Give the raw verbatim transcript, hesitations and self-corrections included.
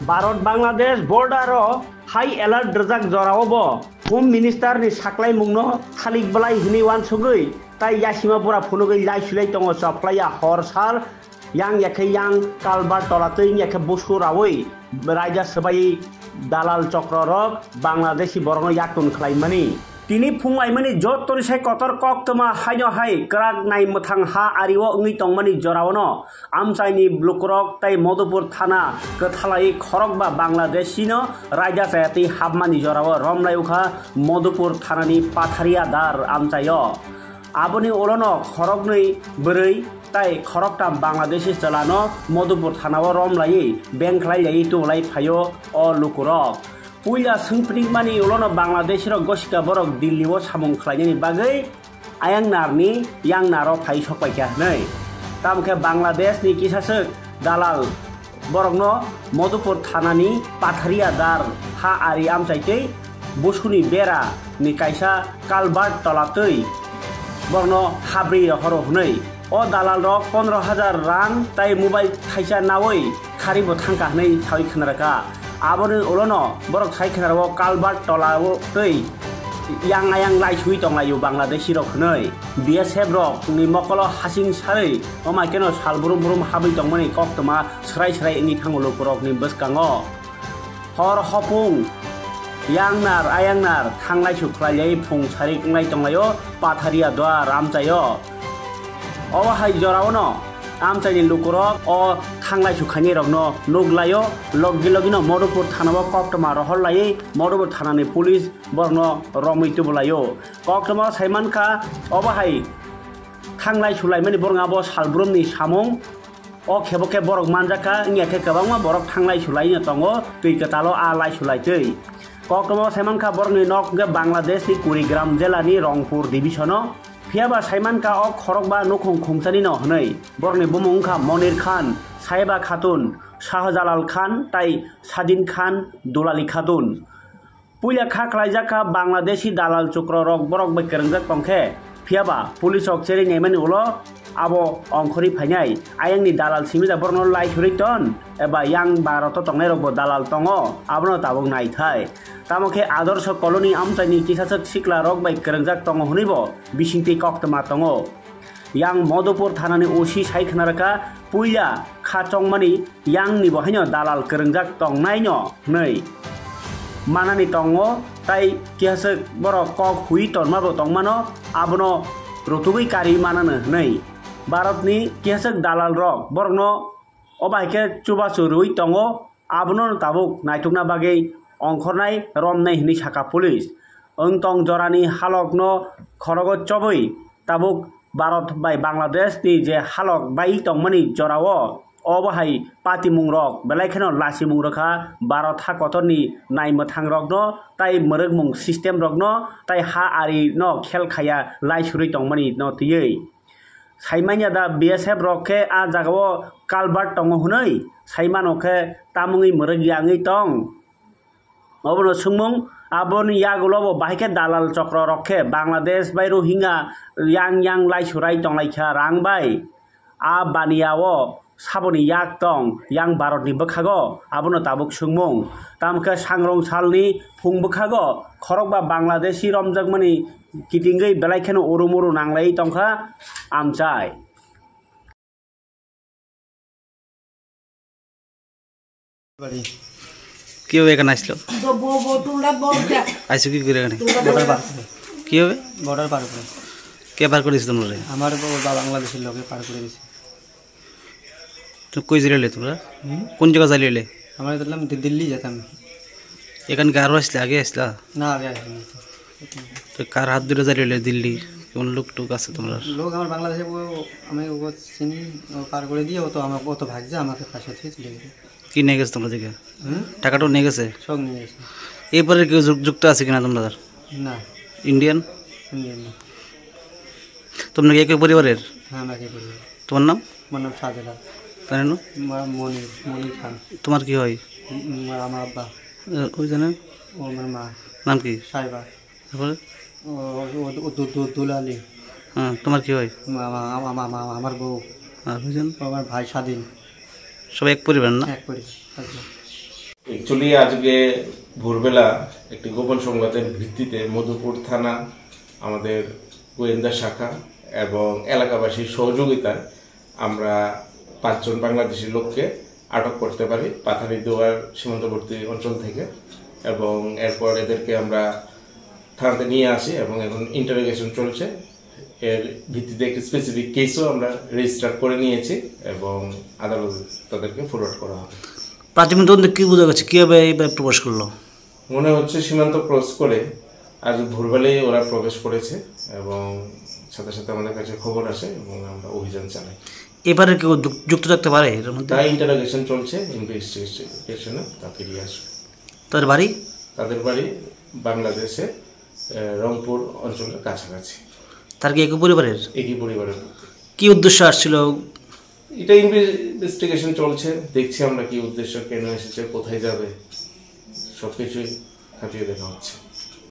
Bharat Bangladesh border o high alert rwjak jorao bo Home Minister ni saklaimung no thalik bwlai hwnwi uansugwi tai yasima bura phunugwi lai sulai tongo chophlaiya hor sal yang yakhe yang kalbar tola twi yakhe busu rawi raida swbai dalal chokro rok Bangladeshi borok no yaktun khlai mani. Tini phung aimani jottoni sai kotor koktwma haino hai kwrak nai mwthang ha ario wngwi tongmani jorao no amchaini lukurok tai Madhupur thana kwthalai khorokba Bangladeshi no raida chayatwi hapmani jorao romlai ukha Madhupur thanani Patharia Dar amchaio. Aboni ulono khoroknwi bwrwi tai khoroktam Bangladeshi chwlano Madhupur thanao romlaiwi bengkhlai laiwi tubulai phaio o lukurok. Puila swngphrikmani ulono Bangladeshirok gosika borok Dilli-o samung khlainani bagwi ayang narni yang naro phai sokpaikha hwnwi. Tamokhe Bangladeshni kisaswk dalal borokno Madhupur thanani Patharia Dar ha ari amchaitwi busuni bera ni kaisa culvert tola twi borokno habri rohoro hwnwi. O dalal rok pondro hajar rang tai mobile thaisa nawi khari bo thangkha hwnwi sawi khwnarwkha. Aboni ulono borok sai khwnarwo culvert tola o twi yang ayang laisui tonglaio Bangladeshi rok hwnwi. B S F rok ni mokolo hasing sarwi omaikeno sal brum brum habwi tongmani koktwma srai srai wngwi thango lukurokni bwskango. Hor hopung yangnar ayangnar thanglai sukhlailai phung sarik wnglai tonglaio Patharia Duar amchaio. Obo hai joraono amchaini lukurok o thanglai sukhainai rokno nuglaio, logi logino Madhupur thanao koktwma rohor laiwi Madhupur thanani police borokno romwi tubulaio. Koktwma saimankha obo hai thanglai sulaimani borok abo salbrumni samung. O khe bo khe borok manjakha, wngya khe kwbangma borok thanglai sulaino tongo, twi kwtalo a lai sulaitwi. Koktwma saimankha borokni nok hwnkhe Bangladeshni Kurigram jelani Rongpur divisiono. Phiyaba saimankha o khorokba nukhung khungsanino hwnwi. Borokni bumung wngkha Monir Khan, Saiba Khatun, Shahjalal Khan tai Sadin Khan, Dulali Khatun. Puila kha khlaijak kha Bangladeshi dalal chukro rok borok bai kwrwngjak tong khe, phiyaba police rok cherwi naimani ulo abo ongkhorwi phainai. Ayangni dalal simi da borokno lai surwi ton eba yang Bharat o tongnai rok bo dalal tongo, abono tabuk naithai. Tamo khe Adorsho Colony amchaini kisaswk sikla rok bai kwrwngjak tongo hwnwi bo bisingtwi koktwma tongo. Yang Madhupur thanani O C sai khna rwkha, puila kha chongmani yang ni bo haino dalal kwrwngjak tongnaino hwnwi manani tongo, tai kihaswk borok kok hui tonma bo tongmano, abono rutugwi kari manano hwnwi. Bharatni kihaswk dalal rok borokno obo hai khe chubachu rwui tongo, abono tabuk naitukna bagwi ongkhornai romnai hwnwi sakha police. Wng tong jorani halokno khorogo chobwi tabuk Bharat bai Bangladesh ni je halok bai tongmani jorao obo hai patimung rok belai kheno lachimung rwkha Bharat ha kotorni naimwthang rokno tai mwrwkmung system rokno tai ha ari no khel khaya lai surwi tongmani no twiwi. Saimanya da B S F rok khe a jagao culvert tongo hwnwi saimano khe tamungwi mwrwk yangwi tong? Obono swngmung, aboni yagulo bo bahai khe dalal chokro rok khe Bangladesh bai Rohingya yang yang lai surai tonglaikha rang bai. A baniya o saboni yak tong yang Bharat ni bwkhago, abono tabuk swngmung. Tamo khe sangrong salni phung bwkhago khorokba Bangladeshi romjakmani kitingwi belai kheno uru muru nanglai tongkha amchai. বাড়ি। কিভাবে এখানে আসলো? তো বউ, বউ, তোমরা বউ যা। আইসো কি করে এখানে? তোমরা বউ বর্ডার যা। পার করে। কিভাবে? বর্ডার পার করে। কে পার করে দিয়েছে তোমরা? আমার বউ বা বাংলাদেশের লোকে পার করে দিয়েছে। তো কই যাইলে তোমরা? হুম? কোন জায়গা যাইলে? আমরা যেতাম দি-, দিল্লি যেতাম। এখানে কি আরো আসলে, আগে আসলা? না, আগে আসিনি তো। তো কার হাত ধরে যাইলে দিল্লি? কোন লোক টোক আছে তোমরা? লোক আমার বাংলাদেশে, ও, আমি ওকে চিনি, ও পার করে দিয়ে ও তো আমার, ও তো ভাগছে, আমাকে ফাঁসি দিয়ে চলে গেছে। কি নিয়ে গেছে তোমরা থেকে? হুম? টাকাটাও নিয়ে গেছে? সব নিয়ে গেছে। এরপরে কেউ যুক-, যুক্ত আছে কিনা তোমরা? না। ইন্ডিয়ান? ইন্ডিয়ান না। তোমরা কি একই পরিবারের? হ্যাঁ, আমরা একই পরিবার। তোমার নাম? আমার নাম শাহজালাল। তার নাম? মা-, মনির, মনির খান। তোমার কি হয়? উম, উম, আমার আব্বা। এ, ওই জানেন? ও আমার মা। নাম কি? সাহেবা। তারপরে? ও, ও, ও, দু-, দু-, দুলালি। হ্যাঁ, তোমার কি হয়? মা-, মা-, আমা-, আমা-, আমা-, আমার বউ। আর হয়েছেন? ও আমার ভাই স্বাধীন। সব এক পরিবার না? এক পরিবার, একদম। অ্যাকচুয়ালি আজকে ভোরবেলা একটি গোপন সংবাদের ভিত্তিতে মধুপুর থানা, আমাদের গোয়েন্দা শাখা এবং এলাকাবাসীর সহযোগিতায় আমরা পাঁচজন বাংলাদেশি লোককে আটক করতে পারি পাথারি দুয়ার সীমান্তবর্তী অঞ্চল থেকে। এবং এরপর এদেরকে আমরা থানাতে নিয়ে আসি এবং এখন ইন্টারোগেশন চলছে। এর ভিত্তিতে একটি স্পেসিফিক কেসও আমরা রেজিস্টার করে নিয়েছি এবং আদালতে তাদেরকে ফরওয়ার্ড করা হবে। প্রাথমিক তদন্তে কি বোঝা গেছে, কিভাবে এইভাবে প্রবেশ করলো? মনে হচ্ছে সীমান্ত ক্রস করে আজ ভোরবেলায় ওরা প্রবেশ করেছে এবং সাথে সাথে আমাদের কাছে খবর আসে এবং আমরা অভিযান চালাই। এবারে কেউ যুক- যুক্ত থাকতে পারে এর মধ্যে? তা ইন্টারোগেশন চলছে, ইনভেস্টিগেশনে তা ফিরিয়ে আসবে। তার বাড়ি? তাদের বাড়ি বাংলাদেশে, আহ, রংপুর অঞ্চলের কাছাকাছি। তার কি একই পরিবারের? একই পরিবারের লোক। কি উদ্দেশ্যে আসছিল? এটা ইনভেস্টিগেশন চলছে, দেখছি আমরা কি উদ্দেশ্য, কেন এসেছে, কোথায় যাবে, সব কিছুই খতিয়ে দেখা হচ্ছে।